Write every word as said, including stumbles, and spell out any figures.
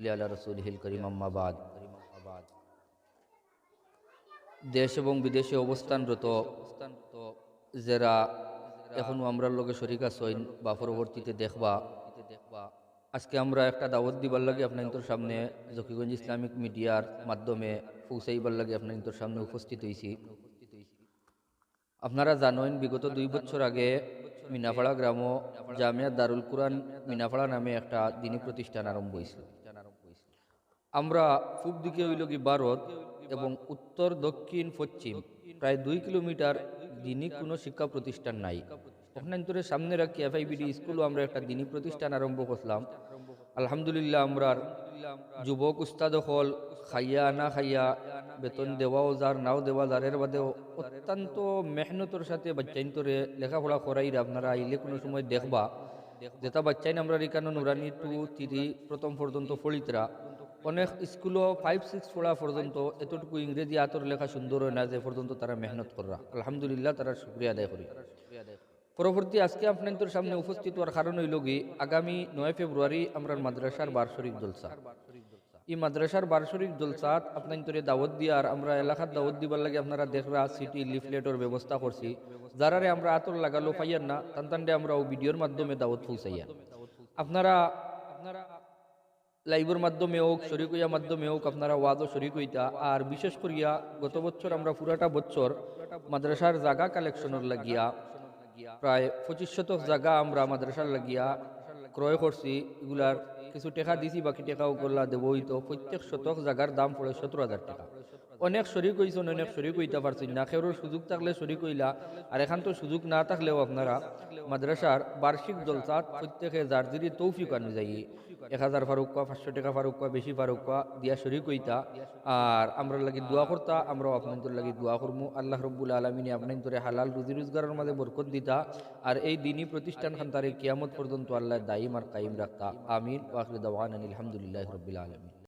আলা রাসূলিহিল করিম, আম্মা বাদ। দেশ এবং বিদেশে অবস্থানরত যেরা এখনো আমরার লগে শরিক আছইন বা পরবর্তীতে দেখবা, আজকে আমরা একটা দাওয়াত দিবার লাগি আপনাইন্তর সামনে জকিগঞ্জ ইসলামিক মিডিয়ার মাধ্যমে পৌঁছাইবার লাগি আপনাইন্তর সামনে উপস্থিত হইছি। আপনারা জানইন, বিগত দুই বছর আগে মিনাপাড়া গ্রামো জামিয়া দারুল কুরআন মিনাপাড়া নামে একটা দিনী প্রতিষ্ঠান আরম্ভ হইছিল। আমরা পূব দিকে অইলগি ভারত এবং উত্তর, দক্ষিণ, পশ্চিম প্রায় দুই কিলোমিটার দিনী কোনো শিক্ষা প্রতিষ্ঠান নাই। আপনাইন্তরে সামনে রাখি এফআইবিডি স্কুলও আমরা একটা দিনী প্রতিষ্ঠান আরম্ভ করলাম। আলহামদুলিল্লাহ, আমরার যুবক উস্তাদ অকল খাইয়া না খাইয়া, বেতন দেওয়াও যার, নাও দেওয়া যার, এর বাদেও অত্যন্ত মেহনতর সাথে বাচ্চাইন্তরে লেখাপড়া করাইরা। আপনারা আইলে কোনো সময় দেখবা, যেটা বাচ্চাইন আমরার ইকানো নুরানি টু থ্রি প্রথম পর্যন্ত পড়িতরা, অনেক স্কুলও ফাইভ সিক্স পড়া পর্যন্ত এতটুকু ইংরেজি আতর লেখা সুন্দর হয় না, যে পর্যন্ত তারা মেহনত কররা। আলহামদুলিল্লাহ, তারার শুকরিয়া আদায় করি। পরবর্তী আজকে আপনাইন্তর সামনে উপস্থিত হওয়ার কারণ অইলগি, আগামী নয় ফেব্রুয়ারি আমরার মাদ্রাসার বার্ষিক জলসা। এই মাদ্রাসার বার্ষিক জলসাত আপনাইন্তরে দাওয়াত দিয়ার, আমরা এলাকাত দাওয়াত দিবার লাগি আপনারা দেখরা সিটি লিফলেটর ব্যবস্থা করছি। যারারে আমরা আতর লাগালো পাইয়ার না, তান তানরে আমরা ও ভিডিওর মাধ্যমে দাওয়াত পৌঁছাইয়ার। আপনারা লাইভর মাধ্যমে হোক, শরিক হইয়া মাধ্যমে হোক, আপনারা ওয়াজও শরিক হইতা। আর বিশেষ করিয়া গত বছর আমরা পুরাটা বছর মাদ্রাসার জাগা কালেকশনর লাগিয়া প্রায় পঁচিশ শতক জাগা আমরা মাদ্রাসার লাগিয়া ক্রয় করছি। এগুলার কিছু টেকা দিছি, বাকি টেকা অগুলা দেওয়া অইতো। প্রত্যেক শতক জাগার দাম পড়ে সতেরো হাজার টেকা। অনেক শরিক হইছইন, অনেক শরিক হইতা পারছইন না। কেউরর সুযোগ থাকলে শরিক হইলা, আর এখান তো সুযোগ না থাকলেও আপনারা মাদ্রাসার বার্ষিক জলসাত প্রত্যেকে যার যিরি তৌফিক অনুযায়ী এক হাজার পারউক্কা, পাঁচশো টেকা পারউক্কা, বেশি পারউক্কা দিয়া শরিক হইতা। আর আমরার লাগি দোয়া করতা, আমরাও আপনাইন্তর লাগি দোয়া করমু। আল্লাহ রব্বুল আলামিনে আপনাইন্তরে হালাল রুজি রোজগারর মাঝে বরকত দিতা, আর এই দিনী প্রতিষ্ঠান খানতারে কিয়ামত পর্যন্ত আল্লাহ দায়িম আর কায়েম রাখতা। আমিন। ওয়া আখিরু দাওয়ানা আলহামদুলিল্লাহি রাব্বিল আলামিন।